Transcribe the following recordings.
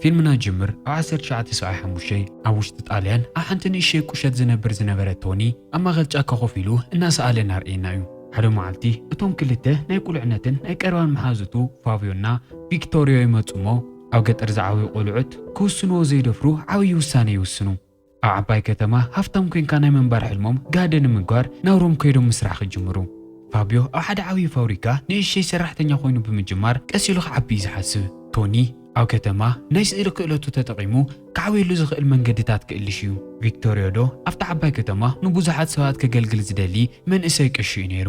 ፊልምና ጅምር ኣብ ዓሰርተ ትሽዓተ ሰብዓይ ሓሙሽተ ኣብ ውሽጢ ጣልያን ኣብ ሓንቲ ንእሽተይ ቁሸት ዝነብር ዝነበረ ቶኒ ኣብ ማእኸል ጫካ ኮፍ ኢሉ እናሰኣለ እናርእየና እዩ። ሓደ መዓልቲ እቶም ክልተ ናይ ቁልዕነትን ናይ ቀረባን መሓዙቱ ፋብዮና ቪክቶሪዮ ይመጹ እሞ ኣብ ገጠር ዝዓበዩ ቆልዑት ክውስንዎ ዘይደፍሩ ዓብዪ ውሳነ ይውስኑ። ኣብ ዓባይ ከተማ ሃፍታም ኮይንካ ናይ ምንባር ሕልሞም ጋህዲ ንምግባር ናብ ሮም ከይዶም ምስራሕ ክጅምሩ። ፋብዮ ኣብ ሓደ ዓብዪ ፋብሪካ ንእሽተይ ሰራሕተኛ ኮይኑ ብምጅማር ቀስ ኢሉ ክዓቢ እዩ ዝሓስብ። ቶኒ ኣብ ከተማ ናይ ስእሊ ክእለቱ ተጠቒሙ ክዓብየሉ ዝኽእል መንገድታት ክእልሽ እዩ። ቪክቶሪዮ ዶ ኣብታ ዓባይ ከተማ ንብዙሓት ሰባት ከገልግል ዝደሊ መንእሰይ ቀሺ እዩ ነይሩ።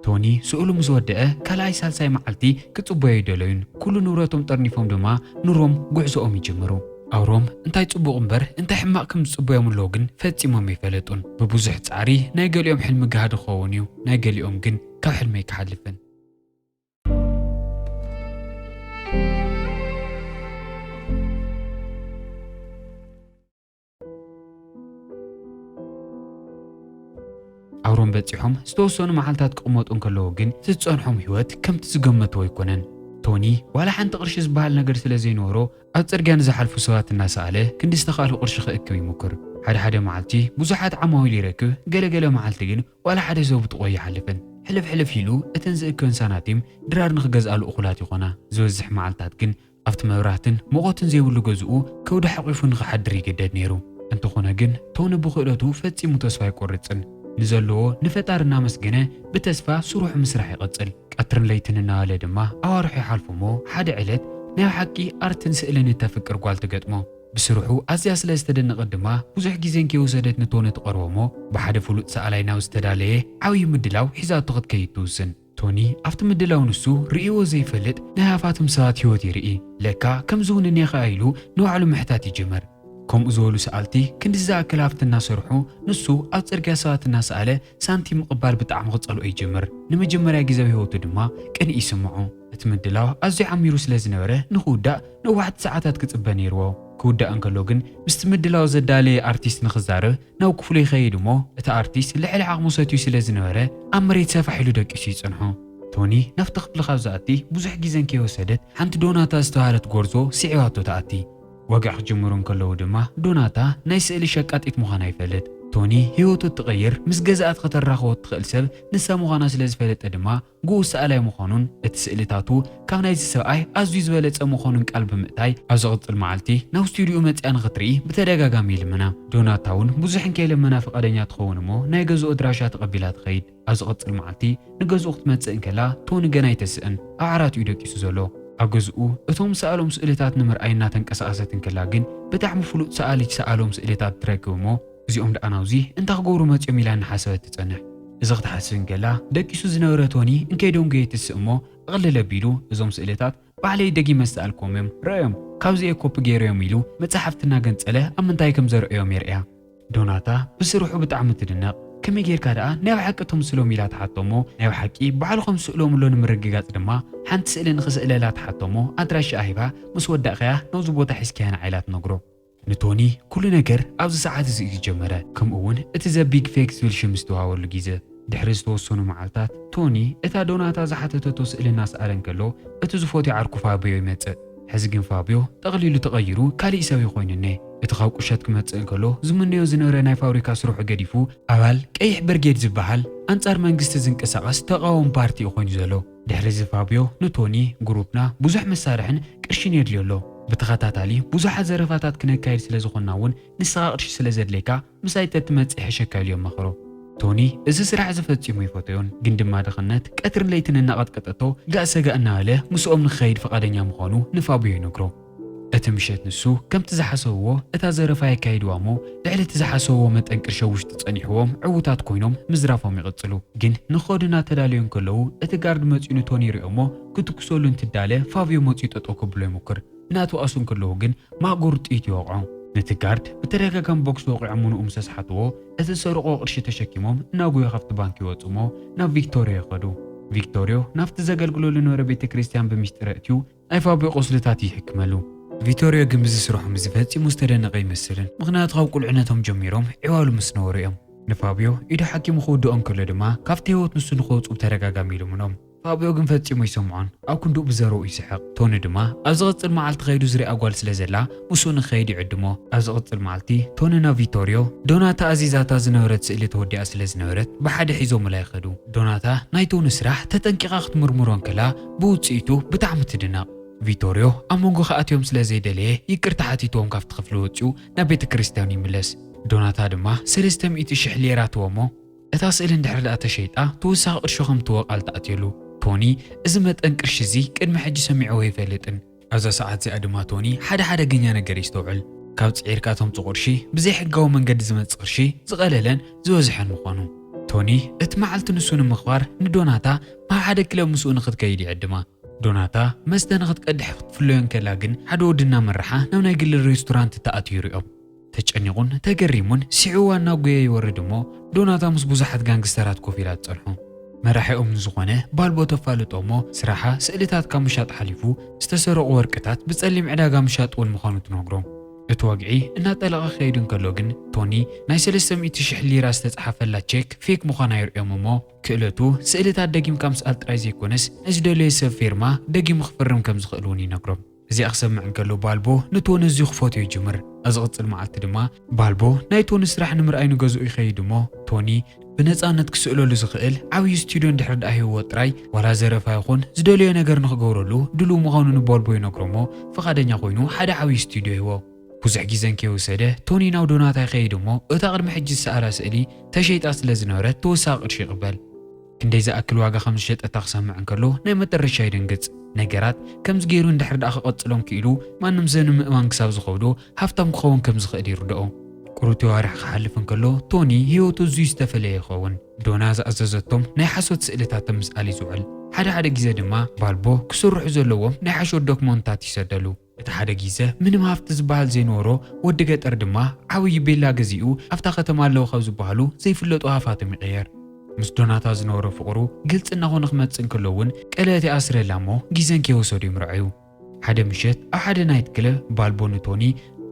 ቶኒ ስእሉ ምስ ወደአ ካልኣይ ሳልሳይ መዓልቲ ክጽበዮ ኣይደለዩን። ኩሉ ንብረቶም ጠርኒፎም ድማ ንሮም ጉዕዞኦም ይጅምሩ። ኣብ ሮም እንታይ ጽቡቕ እምበር እንታይ ሕማቕ ከም ዝጽበዮም ኣለዉ ግን ፈጺሞም ኣይፈለጡን። ብብዙሕ ጻዕሪ ናይ ገሊኦም ሕልሚ ጋህዲ ክኸውን እዩ፣ ናይ ገሊኦም ግን ካብ ሕልሚ ኣይክሓልፍን። ኣብ ሮም በጺሖም ዝተወሰኑ መዓልታት ክቕመጡ እንከለዉ ግን እቲ ዝጸንሖም ህይወት ከምቲ ዝገመትዎ ኣይኮነን። ቶኒ ዋላ ሓንቲ ቅርሺ ዝበሃል ነገር ስለ ዘይነበሮ ኣብ ጽርግያ ንዝሓልፉ ሰባት እናሰኣለ ክንዲ ዝተኻእሉ ቅርሺ ክእክብ ይሙክር። ሓደ ሓደ መዓልቲ ብዙሓት ዓማዊል ይረክብ፣ ገለገለ መዓልቲ ግን ዋላ ሓደ ሰብ ብጥቆ ይሓልፍን። ሕልፍ ሕልፍ ኢሉ እተን ዝእክበን ሳናቲም ድራር ንኽገዝኣሉ እኹላት ይኾና። ዝበዝሕ መዓልታት ግን ኣብቲ መብራህትን ሙቐትን ዘይብሉ ገዝኡ ከብዱ ሓቒፉ ንኽሓድር ይግደድ ነይሩ። እንተኾነ ግን ቶኒ ብኽእለቱ ፈጺሙ ተስፋ ኣይቆርጽን። ንዘለዎ ንፈጣሪ እናመስገነ ብተስፋ ስርሑ ምስራሕ ይቐጽል። ቀትርን ለይትን እናበለ ድማ ኣዋርሑ ይሓልፉ እሞ ሓደ ዕለት ናይ ብሓቂ ኣርትን ስእልን እተፍቅር ጓል ትገጥሞ። ብስርሑ ኣዝያ ስለ ዝተደነቐት ድማ ብዙሕ ግዜ እንከይወሰደት ንቶኒ ትቐርቦ እሞ ብሓደ ፍሉጥ ሰኣላይ ናብ ዝተዳለየ ዓብዪ ምድላው ሒዛቶ ክትከይድ ትውስን። ቶኒ ኣብቲ ምድላው ንሱ ርእይዎ ዘይፈልጥ ናይ ሃፋትም ሰባት ህይወት ይርኢ። ለካ ከምዚ እውን እኔ ኸኣ ኢሉ ንባዕሉ ምሕታት ይጅምር። ከምኡ ዝበሉ ሰኣልቲ ክንዲ ዝኣክል ሃፍቲ እናሰርሑ ንሱ ኣብ ጽርግያ ሰባት እናሰኣለ ሳንቲም ምቕባል ብጣዕሚ ክጸልኦ ይጅምር። ንመጀመርያ ግዜ ኣብ ህይወቱ ድማ ቅንኢ ይስምዖ። እቲ ምድላው ኣዝዩ ዓሚሩ ስለ ዝነበረ ንኽውዳእ ነዋሕቲ ሰዓታት ክጽበ ነይርዎ። ክውዳእ እንከሎ ግን ምስቲ ምድላው ዘዳለየ ኣርቲስት ንኽዛረብ ናብ ክፍሉ ይኸይድ እሞ እቲ ኣርቲስት ልዕሊ ዓቕሙ ሰትዩ ስለ ዝነበረ ኣብ መሬት ሰፋሕ ኢሉ ደቂሱ ይጸንሖ። ቶኒ ናብቲ ክፍሊ ካብ ዝኣቲ ብዙሕ ግዜ እንከይወሰደት ሓንቲ ዶናታ ዝተባህለት ጎርዞ ስዒባቶ ትኣቲ። ወግዒ ክጅምሩ እንከለዉ ድማ ዶናታ ናይ ስእሊ ሸቃጢት ምዃና ይፈልጥ። ቶኒ ህይወቱ እትቕይር ምስ ገዛኣት ከተራኽቦ እትኽእል ሰብ ንሳ ምዃና ስለ ዝፈለጠ ድማ ግኡዝ ሰኣላይ ምዃኑን እቲ ስእልታቱ ካብ ናይዚ ሰብኣይ ኣዝዩ ዝበለጸ ምዃኑን ቃል ብምእታይ ኣብ ዝቕጽል መዓልቲ ናብ ስቱድዮኡ መጺኣ ንኽትርኢ ብተደጋጋሚ ይልምና። ዶናታ እውን ብዙሕ እንከይለመና ፍቓደኛ ትኸውን እሞ ናይ ገዝኡ ኣድራሻ ተቐቢላ ትኸይድ። ኣብ ዝቕጽል መዓልቲ ንገዝኡ ክትመጽእ እንከላ ቶኒ ገና ኣይተስእን ኣብ ዓራት እዩ ደቂሱ ዘሎ። ኣብ ገዝኡ እቶም ዝሰኣሎም ስእልታት ንምርኣይ እናተንቀሳቐሰት እንከላ ግን ብጣዕሚ ፍሉጥ ሰኣሊ ዝሰኣሎም ስእልታት ትረክብ እሞ እዚኦም ደኣ ናብዚ እንታይ ክገብሩ መጺኦም ኢላ እናሓሰበት ትጸንሕ። እዚ ክትሓስብ እንከላ ደቂሱ ዝነበረ ቶኒ እንከይደንጎየ ትስእ እሞ ኣቕልል ኣቢሉ እዞም ስእልታት ባዕለይ ደጊመ ዝሰኣልክዎም እዮም፣ ረኣዮም፣ ካብዚ እየ ኮፒ ገይረዮም ኢሉ መጻሕፍቲ እናገንጸለ ኣብ ምንታይ ከም ዘርኣዮም የርእያ። ዶናታ ብስርሑ ብጣዕሚ ትድነቕ። ከመይ ጌርካ ደኣ ናይ ብሓቂ ተምስሎም ኢላ ትሓቶ እሞ ናይ ብሓቂ ባዕሉ ከም ዝስእሎም ኣሎ ንምርግጋጽ ድማ ሓንቲ ስእሊ ንኽስእለላ ትሓቶ እሞ ኣድራሻኣ ሂባ ምስ ወዳእካያ ናብዚ ቦታ ሒዝካያ ንዓ ኢላ ትነግሮ። ንቶኒ ኩሉ ነገር ኣብዚ ሰዓት እዚ እዩ ዝጀመረ። ከምኡ እውን እቲ ዘ ቢግ ፌክ ዝብል ሽም ዝተዋሃበሉ ግዜ። ድሕሪ ዝተወሰኑ መዓልታት ቶኒ እታ ዶናታ ዝሓተተቶ ስእሊ እናሰኣለ እንከሎ እቲ ዝፈትዮ ዓርኩ ፋብዮ ይመጽእ። ሕዚ ግን ፋብዮ ጠቕሊሉ ተቐይሩ ካሊእ ሰብ እዩ ኮይኑ እኔ። እቲ ካብ ቁሸት ክመጽእ እንከሎ ዝምነዮ ዝነበረ ናይ ፋብሪካ ስርሑ ገዲፉ ኣባል ቀይሕ ብርጌድ ዝበሃል ኣንጻር መንግስቲ ዝንቀሳቐስ ተቓዋሚ ፓርቲ እዩ ኮይኑ ዘሎ። ድሕሪ እዚ ፋብዮ ንቶኒ ግሩፕና ብዙሕ መሳርሕን ቅርሽን የድልዮ ኣሎ። ብተኸታታሊ ብዙሓት ዘረፋታት ክነካይድ ስለ ዝኾንና እውን ንስኻ ቅርሺ ስለ ዘድልየካ ምሳይ ተትመጽእ ይሕሸካ ኢሉ የማኽሮ። ቶኒ እዚ ስራሕ እዚ ፈጺሙ ኣይፈተዮን፣ ግን ድማ ድኽነት ቀትርን ለይትን እናቐጥቀጠቶ ጋእ ሰጋእ እናበለ ምስኦም ንክኸይድ ፍቓደኛ ምዃኑ ንፋብዮ ይነግሮ። እቲ ምሸት ንሱ ከምቲ ዝሓሰብዎ እታ ዘረፋ የካይድዋ እሞ ልዕሊ እቲ ዝሓሰብዎ መጠን ቅርሺ ኣብ ውሽጢ ጸኒሕዎም ዕዉታት ኮይኖም ምዝራፎም ይቕጽሉ። ግን ንኸዱ እናተዳለዩ እንከለዉ እቲ ጋርድ መጺኡ ንቶኒ ይሪኦ እሞ ክትኩሰሉ እንትዳለ ፋብዮ መጺኡ ጠጠው ከብሎ ይሙክር። እናተባእሱ እንከለዉ ግን ማእገሩ ጥይት ይወቕዖ። ነቲ ጋርድ ብተደጋጋሚ ቦክስ ወቒዖም ምንኡ ምስ ኣስሓትዎ እቲ ዝሰርቕዎ ቅርሺ ተሸኪሞም እናጎዩ ካብቲ ባንክ ይወጹ እሞ ናብ ቪክቶሪዮ ይኸዱ። ቪክቶሪዮ ናብቲ ዘገልግለሉ ዝነበረ ቤተ ክርስቲያን ብምስጢር ኣእትዩ ናይ ፋብዮ ቁስልታት ይሕክመሉ። ቪቶሪዮ ግን ብዚ ስርሖም እዚ ፈጺሙ ዝተደነቐ ኣይመስልን፣ ምኽንያቱ ካብ ቁልዕነቶም ጀሚሮም ዕዋሉ ምስ ነበሩ እዮም። ንፋብዮ ኢዱ ሓኪሙ ክውድኦ እንከሎ ድማ ካብቲ ህይወት ንሱ ንኸውጽኡ ብተደጋጋሚ ይልምኖም። ፋብዮ ግን ፈጺሙ ኣይሰምዖን። ኣብ ክንድኡ ብዘረኡ ይስሕቕ። ቶኒ ድማ ኣብ ዝቕጽል መዓልቲ ከይዱ ዝሪኣ ጓል ስለ ዘላ ምስኡ ንክኸይድ ይዕድሞ። ኣብ ዝቕጽል መዓልቲ ቶኒ ናብ ቪቶርዮ፣ ዶናታ ኣዚዛታ ዝነበረት ስእሊ ተወዲኣ ስለ ዝነበረት ብሓደ ሒዞምላ ይኸዱ። ዶናታ ናይ ቶኒ ስራሕ ተጠንቂቓ ክትምርምሮ እንከላ ብውጽኢቱ ብጣዕሚ ትድነቕ። ቪቶርዮ ኣብ መንጎ ክኣትዮም ስለ ዘይደለየ ይቅርታ ሓቲትዎም ካብቲ ክፍሊ ወጺኡ ናብ ቤተ ክርስቲያኑ ይምለስ። ዶናታ ድማ ሰለስተ ሚእቲ ሽሕ ሊራ ትህቦ እሞ እታ ስእሊ እንድሕር ደኣ ተሸይጣ ተወሳኺ ቅርሺ ከም ትህቦ ቃል ትኣትየሉ። ቶኒ እዚ መጠን ቅርሺ እዚ ቅድሚ ሕጂ ሰሚዕዎ ኣይፈልጥን። ኣብዛ ሰዓት እዚኣ ድማ ቶኒ ሓደ ሓደገኛ ነገር የስተውዕል። ካብ ጽዒርካ ተምጽኦ ቅርሺ፣ ብዘይሕጋዊ መንገዲ ዝመጽእ ቅርሺ ዝቐለለን ዝበዝሐን ምዃኑ። ቶኒ እቲ መዓልቲ ንሱ ንምኽባር ንዶናታ ናብ ሓደ ክለብ ምስኡ ንኽትከይድ ይዕድማ። ዶናታ መስተ ንኽትቀድሕ ክትፍለዮ እንከላ ግን ሓደ ወዲ እናመርሓ ናብ ናይ ግሊ ሬስቶራንት ተኣትዩ ይሪኦም። ተጨኒቑን ተገሪሙን ስዒቡ እናጎየ ይወርድ እሞ ዶናታ ምስ ብዙሓት ጋንግስተራት ኮፍ ኢላ ትጸንሖ። መራሒኦም ንዝኾነ ባልቦ ተፋልጦ እሞ ስራሓ ስእልታት ካብ ምሻጥ ሓሊፉ ዝተሰረቑ ወርቅታት ብጸሊም ዕዳጋ ምሻጥ እውን ምዃኑ ትነግሮ። እቲ ወግዒ እናጠለቐ ክኸይድ እንከሎ ግን ቶኒ ናይ ሰለስተ ሚእቲ ሽሕ ሊራ ዝተጻሓፈላ ቼክ ፌክ ምዃና ይርእዮም እሞ ክእለቱ ስእልታት ደጊምካ ምስኣል ጥራይ ዘይኮነስ ንዝደለዮ ሰብ ፌርማ ደጊሙ ክፍርም ከም ዝኽእል እውን ይነግሮም። እዚኣ ክሰምዕ እንከሎ ባልቦ ንቶኒ ኣዝዩ ክፈትዮ ይጅምር። ኣብ ዝቕጽል መዓልቲ ድማ ባልቦ ናይ ቶኒ ስራሕ ንምርኣይ ንገዝኡ ይኸይድ እሞ ቶኒ ብነጻነት ክስእለሉ ዝኽእል ዓብዪ ስቱድዮ እንድሕር ደኣ ሂብዎ ጥራይ ዋላ ዘረፋ ይኹን ዝደለዮ ነገር ንኽገብረሉ ድሉው ምዃኑ ንባልቦ ይነግሮ እሞ ፍቓደኛ ኮይኑ ሓደ ዓብዪ ስቱድዮ ይህቦ። ብዙሕ ግዜ እንከይወሰደ ቶኒ ናብ ዶናታ ይኸይድ እሞ እታ ቅድሚ ሕጂ ዝሰኣላ ስእሊ ተሸይጣ ስለ ዝነበረት ተወሳኺ ቅርሺ ይቕበል። ክንደይ ዝኣክል ዋጋ ከም ዝሸጠታ ክሰምዕ እንከሎ ናይ መጠረሻ ይደንግጽ። ነገራት ከምዚ ገይሩ እንድሕር ደኣ ክቐጽሎም ክኢሉ ማንም ሰብ ንምእማን ክሳብ ዝኸብዶ ሃፍታም ክኸውን ከም ዝኽእል ይርድኦ። ቁሩብ ኣዋርሕ ክሓልፍ እንከሎ ቶኒ ህይወቱ ኣዝዩ ዝተፈለየ ይኸውን። ዶና ዝኣዘዘቶም ናይ ሓሶት ስእልታት ኣብ ምስኣል እዩ ዝውዕል። ሓደ ሓደ ግዜ ድማ ባልቦ ክስርሑ ዘለዎም ናይ ሓሶት ዶክመንታት ይሰደሉ። እቲ ሓደ ግዜ ምንም ሃፍቲ ዝበሃል ዘይነበሮ ወዲ ገጠር ድማ ዓብዪ ቤላ ገዚኡ ኣብታ ከተማ ኣለዉ ካብ ዝበሃሉ ዘይፍለጡ ሃፋትም ይቕየር። ምስ ዶናታ ዝነበሮ ፍቕሩ ግልጺ እናኾነ ክመጽእ እንከሎ እውን ቀለበት ይኣስረላ እሞ ግዜ እንከይወሰዱ ይምርዐዩ። ሓደ ምሸት ኣብ ሓደ ናይት ክለብ ባልቦ ንቶኒ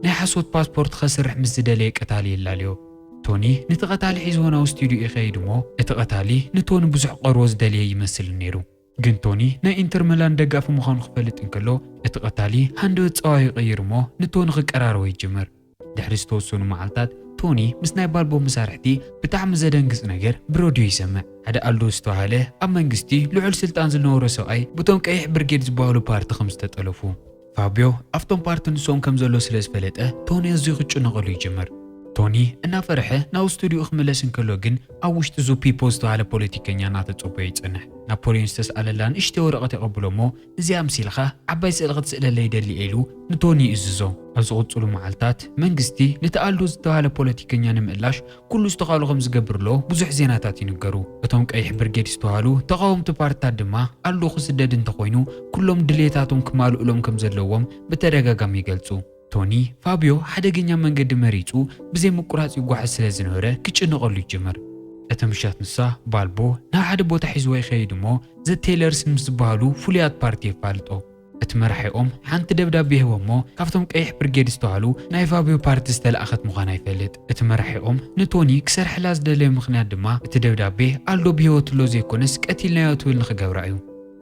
ናይ ሓሶት ፓስፖርት ከስርሕ ምስ ዝደለየ ቀታሊ የላልዮ። ቶኒ ነቲ ቀታሊ ሒዝዎ ናብ ስቱድዮ ይኸይድ እሞ እቲ ቀታሊ ንቶኒ ብዙሕ ቀርቦ ዝደለየ ይመስል ነይሩ። ግን ቶኒ ናይ ኢንተር ሚላን ደጋፊ ምዃኑ ክፈልጥ እንከሎ እቲ ቀታሊ ሃንደበት ጸባዩ ይቕይር እሞ ንቶኒ ክቀራረቦ ይጅምር። ድሕሪ ዝተወሰኑ መዓልታት ቶኒ ምስ ናይ ባልቦ መሳርሕቲ ብጣዕሚ ዘደንግጽ ነገር ብረድዮ ይሰምዕ። ሓደ ኣልዶ ዝተባህለ ኣብ መንግስቲ ልዑል ስልጣን ዝነበሮ ሰብኣይ ብቶም ቀይሕ ብርጌድ ዝበሃሉ ፓርቲ ከም ዝተጠለፉ። ፋብዮ ኣብቶም ፓርቲ ንሶም ከም ዘሎ ስለ ዝፈለጠ ቶኒ ኣዝዩ ክጭነቐሉ ይጅምር። ቶኒ እናፈርሐ ናብ ስቱድዮኡ ክምለስ እንከሎ ግን ኣብ ውሽጢ ዙፒፖ ዝተባህለ ፖለቲከኛ እናተጸበዮ ይጸንሕ። ናፖልዮን ዝተስኣለላ ንእሽተይ ወረቐት የቐብሎ እሞ እዚኣ ኣምሲልካ ዓባይ ስእሊ ክትስእለለይ ይደሊ ኢሉ ንቶኒ ይእዝዞ። ኣብ ዝቕጽሉ መዓልታት መንግስቲ ነቲ ኣልዶ ዝተባህለ ፖለቲከኛ ንምእላሽ ኩሉ ዝተኻእሎ ከም ዝገብር ኣሎ ብዙሕ ዜናታት ይንገሩ። እቶም ቀይሕ ብርጌድ ዝተባህሉ ተቓወምቲ ፓርትታት ድማ ኣልዶ ክስደድ እንተኾይኑ ኩሎም ድልየታቶም ክማልኡሎም ከም ዘለዎም ብተደጋጋሚ ይገልጹ። ቶኒ ፋብዮ ሓደገኛ መንገዲ መሪጹ ብዘይ ምቁራጽ ይጓዓዝ ስለ ዝነበረ ክጭነቐሉ ይጅምር። እቲ ምሸት ንሳ ባልቦ ናብ ሓደ ቦታ ሒዝዎ ይኸይድ እሞ ዘ ቴይለርስ ምስ ዝበሃሉ ፍሉያት ፓርቲ የፋልጦ። እቲ መራሒኦም ሓንቲ ደብዳቤ ይህቦ እሞ ካብቶም ቀይሕ ብርጌድ ዝተባህሉ ናይ ፋብዮ ፓርቲ ዝተላእኸት ምዃና ይፈልጥ። እቲ መራሒኦም ንቶኒ ክሰርሐላ ዝደለየ ምኽንያት ድማ እቲ ደብዳቤ ኣልዶ ብህይወት ኣሎ ዘይኮነስ ቀቲልናዮ ትብል ንኽገብራ እዩ።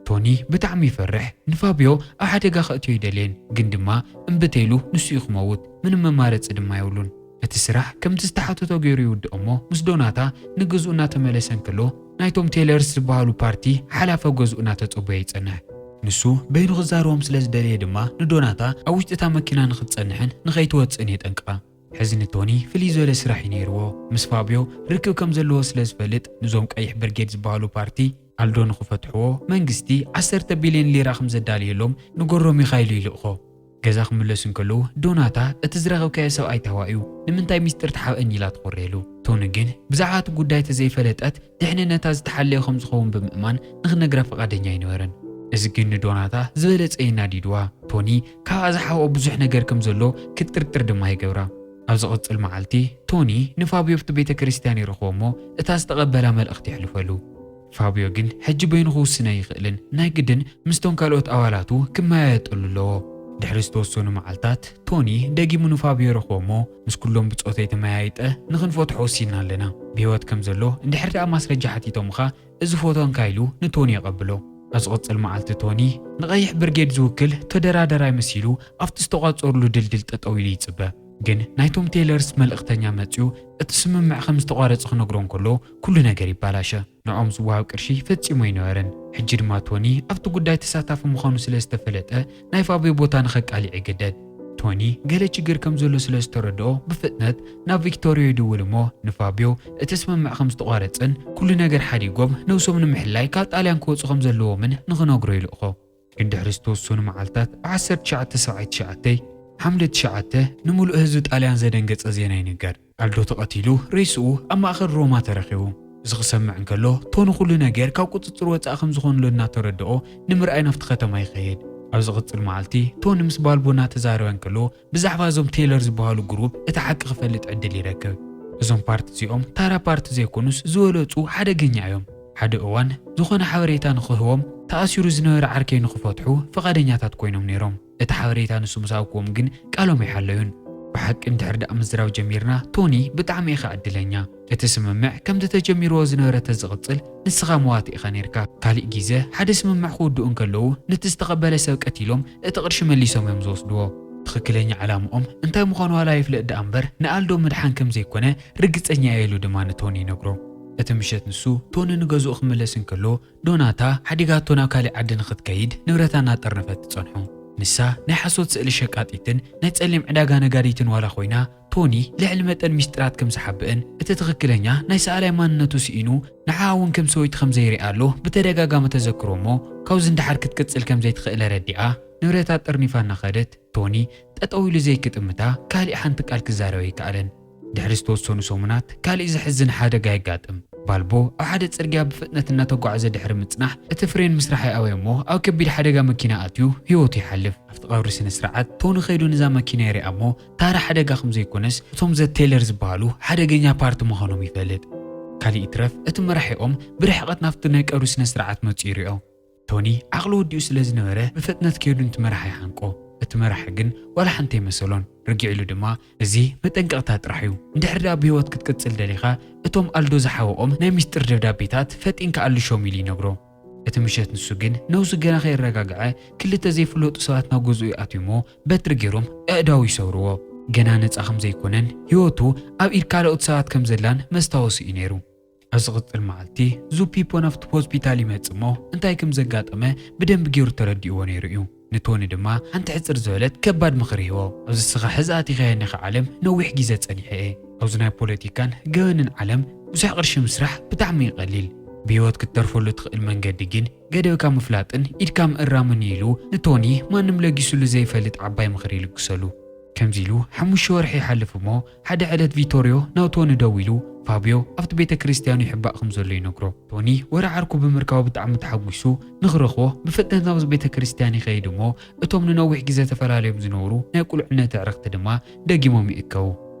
ቶኒ ብጣዕሚ ይፈርሕ። ንፋብዮ ኣብ ሓደጋ ከእትዮ ኣይደልየን፣ ግን ድማ እምቢ ተይሉ ንሱ እዩ ክመውት። ምንም መማረጺ ድማ የብሉን። እቲ ስራሕ ከምቲ ዝተሓተቶ ገይሩ ይውድኦ እሞ ምስ ዶናታ ንገዝኡ እናተመለሰ እንከሎ ናይቶም ቴይለርስ ዝበሃሉ ፓርቲ ሓላፊ ኣብ ገዝኡ እናተጸበየ ይጸንሕ። ንሱ በይኑ ክዛረቦም ስለ ዝደለየ ድማ ንዶናታ ኣብ ውሽጢ እታ መኪና ንኽትጸንሕን ንኸይትወጽእን የጠንቅቓ። ሕዚ ንቶኒ ፍልይ ዝበለ ስራሕ እዩ ነይርዎ። ምስ ፋብዮ ርክብ ከም ዘለዎ ስለ ዝፈልጥ ንዞም ቀይሕ ብርጌድ ዝበሃሉ ፓርቲ ኣልዶ ንኽፈትሕዎ መንግስቲ ዓሰርተ ቢልዮን ሊራ ከም ዘዳልየሎም ንጎሮ ሚኻይል ይልእኾ። ገዛ ክምለሱ እንከለዉ ዶናታ እቲ ዝረኸብካዮ ሰብኣይ ታዋዩ ንምንታይ ሚስጥር ትሓብአኒ ኢላ ትኾርየሉ። ቶኒ ግን ብዛዕባ እቲ ጉዳይ ተዘይፈለጠት ድሕንነታ ዝተሓለየ ከም ዝኸውን ብምእማን ንኽነግራ ፈቓደኛ ኣይነበረን። እዚ ግን ንዶናታ ዝበለጸ የናዲድዋ። ቶኒ ካብኣ ዝሓብኦ ብዙሕ ነገር ከም ዘሎ ክትጥርጥር ድማ ይገብራ። ኣብ ዝቕጽል መዓልቲ ቶኒ ንፋብዮ ኣብቲ ቤተ ክርስቲያን ይረኽቦ እሞ እታ ዝተቐበላ መልእኽቲ የሕልፈሉ። ፋብዮ ግን ሕጂ በይኑ ክውስን ኣይኽእልን፣ ናይ ግድን ምስቶም ካልኦት ኣባላቱ ክመያየጠሉ ኣለዎ። ድሕሪ ዝተወሰኑ መዓልታት ቶኒ ደጊሙ ንፋብዮ ይረኽቦ እሞ ምስ ኩሎም ብጾተይ ተመያይጠ ንኽንፈትሖ ወሲንና ኣለና። ብህይወት ከም ዘሎ እንድሕር ደኣ ማስረጃ ሓቲቶምኻ እዚ ፎቶንካ ኢሉ ንቶኒ የቐብሎ። ኣብ ዝቕጽል መዓልቲ ቶኒ ንቐይሕ ብርጌድ ዝውክል ተደራደራይ መሲሉ ኣብቲ ዝተቋጸሩሉ ድልድል ጠጠው ኢሉ ይጽበ። ግን ናይቶም ቴይለርስ መልእኽተኛ መጺኡ እቲ ስምምዕ ከም ዝተቋረጸ ክነግሮ እንከሎ ኩሉ ነገር ይባላሸ። ንዖም ዝወሃብ ቅርሺ ፈጺሙ ኣይነበረን። ሕጂ ድማ ቶኒ ኣብቲ ጉዳይ ተሳታፊ ምዃኑ ስለ ዝተፈለጠ ናይ ፋብዮ ቦታ ንኸቃልዕ ይግደድ። ቶኒ ገለ ችግር ከም ዘሎ ስለ ዝተረድኦ ብፍጥነት ናብ ቪክቶሪዮ ይድውል እሞ ንፋብዮ እቲ ስምምዕ ከም ዝተቋረጸን ኩሉ ነገር ሓዲጎም ነብሶም ንምሕላይ ካብ ጣልያን ክወጹ ከም ዘለዎምን ንኽነግሮ ይልእኾ። ግን ድሕሪ ዝተወሰኑ መዓልታት ኣብ ዓሰርተ ትሽዓተ ሰብዓይ ትሽዓተ ሓምለ ትሽዓተ ንምሉእ ህዝቢ ጣልያን ዘደንገጸ ዜና ይንገር። ኣልዶ ተቐቲሉ፣ ሬስኡ ኣብ ማእከል ሮማ ተረኺቡ። እዚ ክሰምዕ እንከሎ ቶኒ ኩሉ ነገር ካብ ቁጽጽር ወጻኢ ከም ዝኾነሉ እናተረድኦ ንምርኣይ ናብቲ ከተማ ይኸይድ። ኣብ ዝቕጽል መዓልቲ ቶኒ ምስ ባልቦ እናተዛረበ እንከሎ ብዛዕባ እዞም ቴይለር ዝበሃሉ ግሩፕ እቲ ሓቂ ክፈልጥ ዕድል ይረክብ። እዞም ፓርቲ እዚኦም ታራ ፓርቲ ዘይኮኑስ ዝበለጹ ሓደገኛ እዮም። ሓደ እዋን ዝኾነ ሓበሬታ ንኽህቦም ተኣሲሩ ዝነበረ ዓርከይ ንኽፈትሑ ፍቓደኛታት ኮይኖም ነይሮም። እቲ ሓበሬታ ንሱ ምስ ሃብክዎም ግን ቃሎም ኣይሓለዩን። ብሓቂ እንድሕር ደኣ ምዝራብ ጀሚርና ቶኒ ብጣዕሚ ኢኻ ዕድለኛ። እቲ ስምምዕ ከምቲ ተጀሚርዎ ዝነበረ ተዝቕጽል ንስኻ መዋቲ ኢኻ ነይርካ። ካሊእ ግዜ ሓደ ስምምዕ ክውድኡ እንከለዉ ነቲ ዝተቐበለ ሰብ ቀቲሎም እቲ ቅርሺ መሊሶም እዮም ዝወስድዎ። ትኽክለኛ ዕላምኦም እንታይ ምዃኑ ዋላ ይፍለጥ ደኣ እምበር ንኣልዶ ምድሓን ከም ዘይኮነ ርግጸኛ እየ ኢሉ ድማ ንቶኒ ይነግሮ። እቲ ምሸት ንሱ ቶኒ ንገዝኡ ክምለስ እንከሎ ዶናታ ሓዲጋቶ ናብ ካሊእ ዓዲ ንኽትከይድ ንብረታ እናጠርነፈት ትጸንሖ። ንሳ ናይ ሓሶት ስእሊ ሸቃጢትን ናይ ጸሊም ዕዳጋ ነጋዲትን ዋላ ኮይና ቶኒ ልዕሊ መጠን ሚስጥራት ከም ዝሓብእን እቲ ትኽክለኛ ናይ ሰኣላይ ማንነቱ ስኢኑ ንዓኣ እውን ከም ሰበይቱ ከም ዘይሪኣ ኣሎ ብተደጋጋሚ ተዘክሮ እሞ ካብዚ ንደሓር ክትቅጽል ከም ዘይትኽእል ረዲኣ ንብረታ ጠርኒፋ እናኸደት ቶኒ ጠጠው ኢሉ ዘይክጥምታ ካሊእ ሓንቲ ቃል ክዛረብ ኣይከኣለን። ድሕሪ ዝተወሰኑ ሰሙናት ካሊእ ዘሕዝን ሓደጋ የጋጥም። ባልቦ ኣብ ሓደ ጽርግያ ብፍጥነት እናተጓዕዘ ድሕሪ ምጽናሕ እቲ ፍሬን ምስራሕ ይኣበዮ እሞ ኣብ ከቢድ ሓደጋ መኪና ኣትዩ ህይወቱ ይሓልፍ። ኣብቲ ቀብሪ ስነ ስርዓት ቶኒ ከይዱ ነዛ መኪና ይሪኣ እሞ ታራ ሓደጋ ከም ዘይኮነስ እቶም ዘ ቴይለር ዝበሃሉ ሓደገኛ ፓርቲ ምዃኖም ይፈልጥ። ካሊእ ይትረፍ እቲ መራሒኦም ብርሕቐት ናብቲ ናይ ቀብሪ ስነ ስርዓት መጺኡ ይሪኦ። ቶኒ ዓቕሉ ወዲኡ ስለ ዝነበረ ብፍጥነት ከይዱ ነቲ መራሒ ይሓንቆ። እቲ መራሒ ግን ዋላ ሓንቲ ኣይመሰሎን። ርግዕ ኢሉ ድማ እዚ መጠንቀቕታ ጥራሕ እዩ። እንድሕር ደኣ ብህይወት ክትቅጽል ደሊኻ እቶም ኣልዶ ዝሓወኦም ናይ ሚስጥር ደብዳቤታት ፈጢንካ ኣልሾም ኢሉ ይነግሮ። እቲ ምሸት ንሱ ግን ነብሱ ገና ከየረጋግዐ ክልተ ዘይፍለጡ ሰባት ናብ ገዝኡ ይኣትዩ እሞ በትሪ ገይሮም ኣእዳዉ ይሰብርዎ። ገና ነጻ ከም ዘይኮነን ህይወቱ ኣብ ኢድ ካልኦት ሰባት ከም ዘላን መስታወሲ እዩ ነይሩ። ኣብ ዝቕጽል መዓልቲ ዙፒፖ ናብቲ ሆስፒታል ይመጽእ እሞ እንታይ ከም ዘጋጠመ ብደንቢ ገይሩ ተረዲእዎ ነይሩ እዩ። ንቶኒ ድማ ሓንቲ ሕጽር ዝበለት ከባድ ምኽሪ ይህቦ። ኣብዚ እስኻ ሕዚ ኣቲኻዮ ኒኻ ዓለም ነዊሕ ግዜ ጸኒሐ እየ። ኣብዚ ናይ ፖለቲካን ገበንን ዓለም ብዙሕ ቅርሺ ምስራሕ ብጣዕሚ እዩ ቀሊል። ብህይወት ክትተርፈሉ ትኽእል መንገዲ ግን ገደብካ ምፍላጥን ኢድካ ምእራምን እዩ ኢሉ ንቶኒ ማንም ለጊሱሉ ዘይፈልጥ ዓባይ ምኽሪ ይልግሰሉ። ከምዚ ኢሉ ሓሙሽተ ወርሒ ይሓልፍ እሞ ሓደ ዕለት ቪቶሪዮ ናብ ቶኒ ደዊሉ ፋብዮ ኣብቲ ቤተ ክርስቲያኑ ይሕባእ ከም ዘሎ ይነግሮ። ቶኒ ወረ ዓርኩ ብምርካቡ ብጣዕሚ ተሓጒሱ ንኽረኽቦ ብፍጥነት ናብዚ ቤተ ክርስቲያን ይኸይድ እሞ እቶም ንነዊሕ ግዜ ተፈላለዮም ዝነበሩ ናይ ቁልዕነት ኣዕርኽቲ ድማ ደጊሞም ይእከቡ።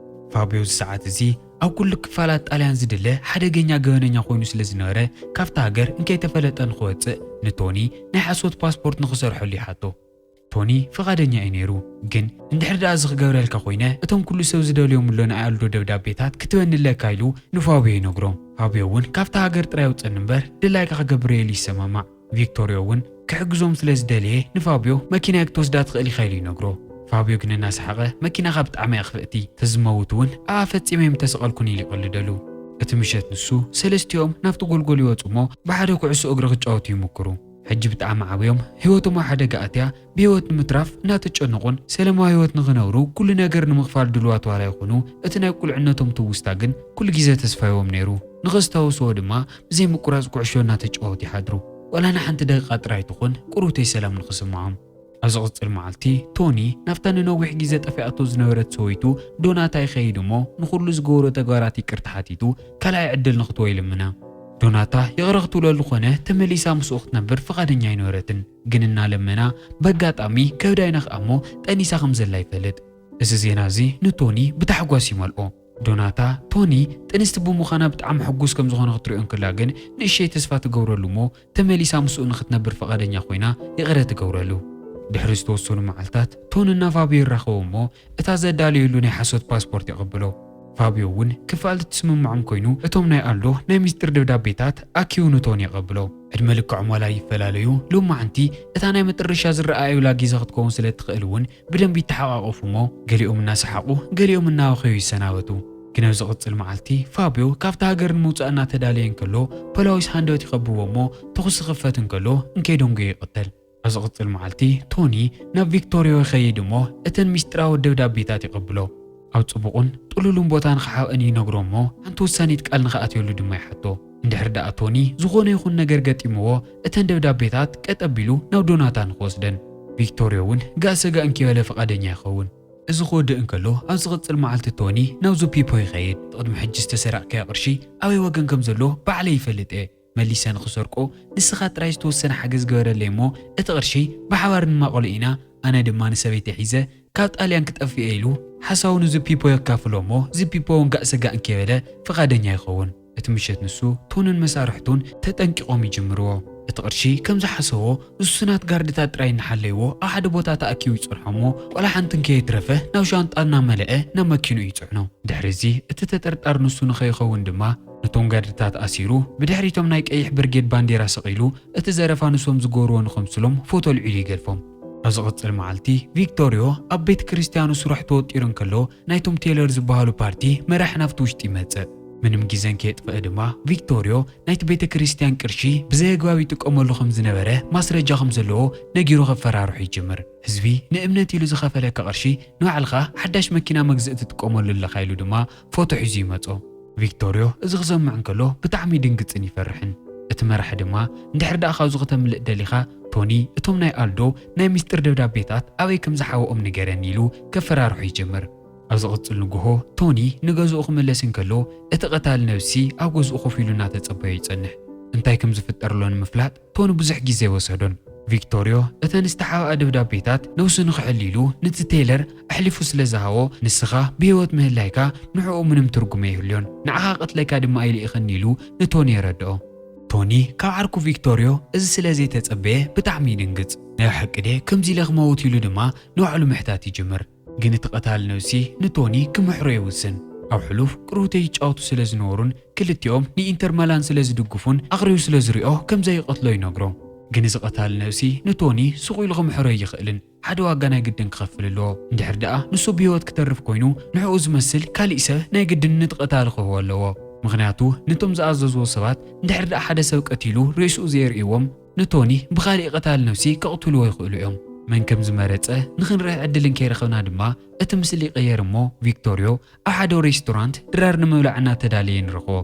ፋብዮ እዚ ሰዓት እዚ ኣብ ኩሉ ክፋላት ጣልያን ዝድለ ሓደገኛ ገበነኛ ኮይኑ ስለ ዝነበረ ካብታ ሃገር እንከይተፈለጠ ንኽወጽእ ንቶኒ ናይ ሓሶት ፓስፖርት ንኽሰርሐሉ ይሓቶ። ቶኒ ፍቓደኛ እዩ ነይሩ። ግን እንድሕር ደኣ እዚ ክገብረልካ ኮይነ እቶም ኩሉ ሰብ ዝደልዮም ኣሎ ናይ ኣልዶ ደብዳቤታት ክትበኒ ኣለካ ኢሉ ንፋብዮ ይነግሮ። ፋብዮ እውን ካብታ ሃገር ጥራይ ኣውፀኒ እምበር ድላይካ ክገብር እየ ኢሉ ይሰማማዕ። ቪክቶርዮ እውን ክሕግዞም ስለ ዝደለየ ንፋብዮ መኪናይ ክትወስዳ ትኽእል ኢኻ ኢሉ ይነግሮ። ፋብዮ ግን እናሰሓቐ መኪናኻ ብጣዕሚ እያ ክፍእቲ፣ ተዝመውት እውን ኣብኣ ፈጺመ ኣይምተሰቐልኩን ኢሉ ይቕልደሉ። እቲ ምሸት ንሱ ሰለስቲኦም ናብቲ ጎልጎል ይወፁ እሞ ብሓደ ኩዕሶ እግሪ ክጫወቱ ይምክሩ። ሕጂ ብጣዕሚ ዓብዮም ህይወቶም ኣብ ሓደጋ ኣትያ ብህይወት ንምትራፍ እናተጨነቑን ሰላማዊ ህይወት ንኽነብሩ ኩሉ ነገር ንምኽፋል ድልዋት ዋላ ይኹኑ እቲ ናይ ቁልዕነቶም ትውስታ ግን ኩሉ ግዜ ተስፋይዎም ነይሩ። ንኸስታውስዎ ድማ ብዘይ ምቁራፅ ኩዕሾ እናተጫወቱ ይሓድሩ። ዋላ ንሓንቲ ደቂቓ ጥራይ ትኹን ቁሩብተይ ሰላም ንኽስምዖም። ኣብ ዝቕጽል መዓልቲ ቶኒ ናብታ ንነዊሕ ግዜ ጠፊኣቶ ዝነበረት ሰበይቱ ዶናታ ይኸይድ እሞ ንኹሉ ዝገበሮ ተግባራት ይቅርታ ሓቲቱ ካልኣይ ዕድል ንኽትቦ ይልምና። ዶናታ ይቕረ ክትብለሉ ኾነ ተመሊሳ ምስኡ ክትነብር ፍቓደኛ ኣይነበረትን። ግን እናለመና ብኣጋጣሚ ከብዳ ይነኽኣ እሞ ጠኒሳ ከም ዘላ ይፈልጥ። እዚ ዜና እዚ ንቶኒ ብታሕጓስ ይመልኦ። ዶናታ ቶኒ ጥንስቲ ብምዃና ብጣዕሚ ሕጉስ ከም ዝኾነ ክትሪኦ እንክላ ግን ንእሸይ ተስፋ ትገብረሉ እሞ ተመሊሳ ምስኡ ንኽትነብር ፍቓደኛ ኮይና ይቕረ ትገብረሉ። ድሕሪ ዝተወሰኑ መዓልታት ቶኒና ፋብዮ ይራኸቡ እሞ እታ ዘዳለየሉ ናይ ሓሶት ፓስፖርት የቐብሎ። ፋብዮ እውን ክፋል እቲ ስምምዖም ኮይኑ፣ እቶም ናይ ኣልዶ ናይ ሚስጥር ደብዳቤታት ኣኪቡ ንቶኒ የቐብሎ። ዕድመ ልክዖም ዋላ ይፈላለዩ፣ ሎማዓንቲ እታ ናይ መጠረሻ ዝረኣዩላ ግዜ ክትከውን ስለ እትኽእል እውን ብደንቢ ይተሓቓቐፉ እሞ፣ ገሊኦም እናሰሓቑ ገሊኦም እናበኸዩ ይሰናበቱ። ግን ኣብ ዝቕጽል መዓልቲ ፋብዮ ካብታ ሃገር ንምውጻእ እናተዳለየ እንከሎ፣ ፖላዊስ ሃንደበት ይኸብዎ እሞ፣ ተኹሲ ክኸፍት እንከሎ እንከይደንጎየ ይቕተል። ኣብ ዝቕጽል መዓልቲ ቶኒ ናብ ቪክቶሪዮ ይኸይድ እሞ፣ እተን ሚስጥራዊ ደብዳቤታት ይቐብሎ። ኣብ ጽቡቕን ጥሉሉን ቦታ ንኽሓብአን ይነግሮ እሞ፣ ሓንቲ ውሳኔት ቃል ንኽኣትየሉ ድማ ይሓቶ። እንድሕር ደኣ ቶኒ ዝኾነ ይኹን ነገር ገጢምዎ፣ እተን ደብዳቤታት ቀጥ ኣቢሉ ናብ ዶናታ ንኽወስደን። ቪክቶሪዮ እውን ጋእ ሰጋእ እንከይበለ ፍቓደኛ ይኸውን። እዚ ክወድእ እንከሎ፣ ኣብ ዝቕጽል መዓልቲ ቶኒ ናብ ዙፒፖ ይኸይድ። እቲ ቅድሚ ሕጂ ዝተሰረቕካዮ ቅርሺ ኣበይ ወገን ከም ዘሎ ባዕለይ ይፈልጥ እየ። መሊሰ ንኽሰርቆ ንስኻ ጥራይ ዝተወሰነ ሓገዝ ግበረለይ እሞ፣ እቲ ቅርሺ ብሓባር ንማቐሎ ኢና፣ ኣነ ድማ ንሰበይተይ ሒዘ ካብ ጣልያን ክጠፍእ እየ ኢሉ ሓሳቡ ንዙፒፖ የካፍሎ እሞ፣ ዙፒፖ እውን ጋእ ሰጋእ እንከይበለ ፍቓደኛ ይኸውን። እቲ ምሸት ንሱ፣ ቶንን መሳርሕቱን ተጠንቂቖም ይጅምርዎ። እቲ ቅርሺ ከም ዝሓሰቦ ውሱናት ጋርድታት ጥራይ እናሓለይዎ ኣብ ሓደ ቦታ ተኣኪቡ ይጸንሖ እሞ፣ ቆላ ሓንቲ እንከየትረፈ ናብ ሻንጣ እናመልአ ናብ መኪንኡ ይጽዕኖ። ድሕሪ እዚ እቲ ተጠርጣሪ ንሱ ንኸይኸውን ድማ ነቶም ጋርድታት ኣሲሩ፣ ብድሕሪቶም ናይ ቀይሕ ብርጌድ ባንዴራ ሰቒሉ፣ እቲ ዘረፋ ንሶም ዝገብርዎ ንኸምስሎም ፎቶ ኣልዒሉ ይገድፎም። ኣብ ዝቕጽል መዓልቲ ቪክቶሪዮ ኣብ ቤተ ክርስትያኑ ስራሕ ተወጢሩ እንከሎ፣ ናይቶም ቴይለር ዝበሃሉ ፓርቲ መራሕ ናብቲ ውሽጢ ይመጽእ። ምንም ግዜ እንከየጥፍአ ድማ ቪክቶሪዮ ናይቲ ቤተ ክርስትያን ቅርሺ ብዘይ ኣግባብ ይጥቀመሉ ከም ዝነበረ ማስረጃ ከም ዘለዎ ነጊሩ ከፈራርሑ ይጅምር። ህዝቢ ንእምነት ኢሉ ዝኸፈለካ ቅርሺ ንባዕልኻ ሓዳሽ መኪና መግዝኢ ትጥቀመሉ ኣለኻ ኢሉ ድማ ፎቶ ሒዙ ይመጾ። ቪክቶሪዮ እዚ ክሰምዕ እንከሎ ብጣዕሚ ይድንግጽን ይፈርሕን። እቲ መራሕ ድማ፣ እንድሕር ደኣ ካብዚ ከተምልጥ ደሊኻ ቶኒ፣ እቶም ናይ ኣልዶ ናይ ሚስጥር ደብዳቤታት ኣበይ ከም ዝሓብኦም ንገረኒ ኢሉ ከፈራርሖ ይጅምር። ኣብ ዝቕጽል ንግሆ ቶኒ ንገዝኡ ክምለስ እንከሎ፣ እቲ ቀታሊ ነብሲ ኣብ ገዝኡ ኮፍ ኢሉ እናተጸበዮ ይጸንሕ። እንታይ ከም ዝፍጠር ኣሎ ንምፍላጥ ቶኒ ብዙሕ ግዜ ኣይወሰዶን። ቪክቶሪዮ እተን ዝተሓብኣ ደብዳቤታት ነብሱ ንኽሕል ኢሉ ነቲ ቴይለር ኣሕሊፉ ስለ ዝሃቦ፣ ንስኻ ብህይወት ምህላይካ ንዕኡ ምንም ትርጉም ኣይህልዮን፣ ንዓኻ ቀትለካ ድማ ኣይልኢኽን ኢሉ ንቶኒ የረድኦ። ቶኒ ካብ ዓርኩ ቪክቶሪዮ እዚ ስለ ዘይተጸበየ ብጣዕሚ ይድንግጽ። ናይ ሓቂ ድየ ከምዚ ኢለ ክመውት ኢሉ ድማ ንባዕሉ ምሕታት ይጅምር። ግን እቲ ቀታሊ ነብሲ ንቶኒ ክምሕሮ ይውስን። ኣብ ሕሉፍ ቅርውተይ ይጫወቱ ስለ ዝነበሩን ክልቲኦም ንኢንተር መላን ስለ ዝድግፉን ኣኽሪዩ ስለ ዝሪኦ ከም ዘይቐትሎ ይነግሮ። ግን እዚ ቀታሊ ነብሲ ንቶኒ ስቕ ኢሉ ክምሕሮ ኣይኽእልን። ሓደ ዋጋ ናይ ግድን ክኸፍል ኣለዎ። እንድሕር ደኣ ንሱ ብህይወት ክተርፍ ኮይኑ፣ ንዕኡ ዝመስል ካሊእ ሰብ ናይ ግድን ነቲ ቀታሊ ክህቦ ኣለዎ። ምኽንያቱ ነቶም ዝኣዘዝዎ ሰባት እንድሕር ደኣ ሓደ ሰብ ቀቲሉ ሬስኡ ዘየርእይዎም፣ ንቶኒ ብኻሊእ ቀታሊ ነብሲ ከቕትልዎ ይኽእሉ እዮም። መን ከም ዝመረጸ ንኽንርኢ ዕድል እንከይረኸብና ድማ፣ እቲ ምስሊ ይቕየር እሞ ቪክቶሪዮ ኣብ ሓደ ሬስቶራንት ድራር ንምብላዕ እናተዳለየ ንረኽቦ።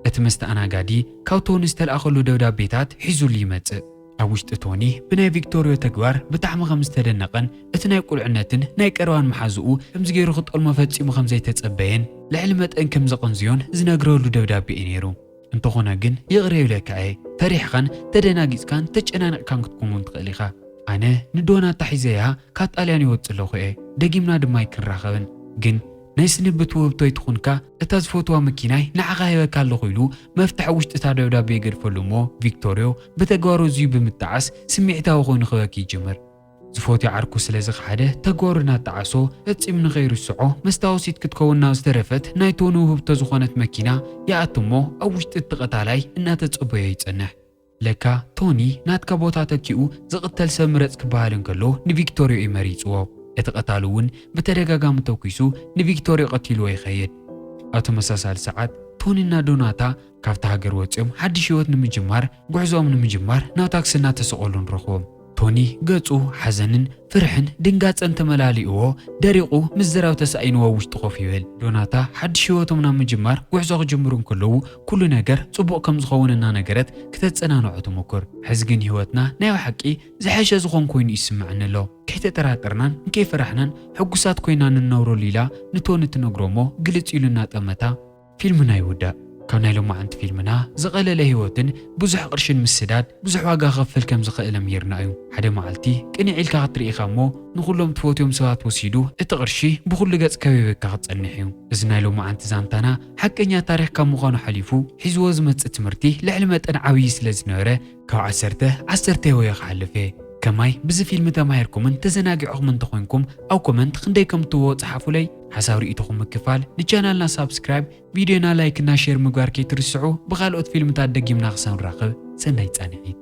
እቲ መስተኣናጋዲ ካብ ቶኒ ዝተልኣኸሉ ደብዳቤታት ሒዙሉ ይመጽእ። ኣብ ውሽጢ ቶኒ ብናይ ቪክቶሪዮ ተግባር ብጣዕሚ ከም ዝተደነቐን እቲ ናይ ቁልዕነትን ናይ ቀረባን መሓዝኡ ከምዚ ገይሩ ክጠልሞ ፈጺሙ ከም ዘይተጸበየን ልዕሊ መጠን ከም ዘቐንዝዮን ዝነግረሉ ደብዳቤ እዩ ነይሩ። እንተኾነ ግን ይቕረ ይብለካ እየ፣ ፈሪሕኻን ተደናጊጽካን ተጨናኒቕካን ክትከውን ትኽእል ኢኻ። ኣነ ንዶናታ ሒዘያ ካብ ጣልያን ይወጽእ ኣለኹ እየ፣ ደጊምና ድማ ኣይክንራኸብን። ግን ናይ ስንብት ውህብቶ ይትኹንካ፣ እታ ዝፈትዋ መኪናይ ንዓኻ ሂበካ ኣለኹ ኢሉ መፍትሕ ውሽጢ እታ ደብዳቤ ይገድፈሉ እሞ፣ ቪክቶሪዮ ብተግባሩ እዙይ ብምጣዓስ ስምዒታዊ ኮይኑ ክበኪ ይጅምር። ዝፈትዮ ዓርኩ ስለ ዝኸሓደ፣ ተግባሩ እናጣዓሶ ፈጺሙ ንኸይርስዖ መስታወሲት ክትከውን ናብ ዝተረፈት ናይ ቶኒ ውህብቶ ዝኾነት መኪና ይኣቱ እሞ፣ ኣብ ውሽጢ እቲ ቀታላይ እናተጸበዮ ይጸንሕ። ለካ ቶኒ ናትካ ቦታ ተኪኡ ዝቕተል ሰብ ምረጽ ክበሃል እንከሎ ንቪክቶሪዮ እዩ መሪጽዎ። እቲ ቀታሊ እውን ብተደጋጋሚ ተኲሱ ንቪክቶሪዮ ቀቲልዎ ይኸይድ። ኣብ ተመሳሳሊ ሰዓት ቶኒና ዶናታ ካብቲ ሃገር ወጺኦም ሓድሽ ህይወት ንምጅማር ጉዕዞኦም ንምጅማር ናብ ታክሲ እናተሰቐሉ ንረኽቦም። ቶኒ ገጹ ሓዘንን ፍርሕን ድንጋጸን ተመላሊእዎ ደሪቑ ምዝራብ ተሳኢንዎ ኣብ ውሽጢ ኮፍ ይብል። ዶናታ ሓድሽ ህይወቶም ናብ ምጅማር ጉዕዞ ክጅምሩ እንከለዉ ኩሉ ነገር ጽቡቕ ከም ዝኸውን እናነገረት ክተጸናንዖ ትሙኩር። ሕዚ ግን ህይወትና ናይ ብሓቂ ዝሐሸ ዝኾን ኮይኑ ይስምዐኒ ኣሎ። ከይተጠራጠርናን ከይፈራሕናን ሕጉሳት ኮይና ንነብረሉ ኢላ ንቶኒ ትነግሮ እሞ ግልጽ ኢሉ እናጠመታ ፊልምና ይውዳእ። ካብ ናይ ሎማዓንቲ ፊልምና ዝቐለለ ህይወትን ብዙሕ ቅርሽን ምስዳድ ብዙሕ ዋጋ ክኸፍል ከም ዝኽእል ኣምሂርና እዩ። ሓደ መዓልቲ ቅንዕ ኢልካ ክትርኢ ኢኻ እሞ ንኹሎም ትፈትዮም ሰባት ወሲዱ እቲ ቅርሺ ብኹሉ ገጽ ከቢብካ ክጸንሕ እዩ። እዚ ናይ ሎማዓንቲ ዛንታና ሓቀኛ ታሪኽ ካብ ምዃኑ ሓሊፉ ሒዝዎ ዝመጽእ ትምህርቲ ልዕሊ መጠን ዓብዪ ስለ ዝነበረ ካብ ዓሰርተ ዓሰርተ ሂበዮ ክሓልፍ እየ። ከማይ ብዚ ፊልም ተማሂርኩምን ተዘናጊዕኹም እንተኾይንኩም ኣብ ኮመንት ክንደይ ከም ትዎ ጸሓፉለይ። ሓሳብ ርእይቶኹም ምክፋል፣ ንቻናልና ሳብስክራይብ፣ ቪድዮና ላይክ እና ሼር ምግባር ከይትርስዑ። ብኻልኦት ፊልምታት ደጊምና ክሳብ ንራኸብ ሰናይ ጻንሒት።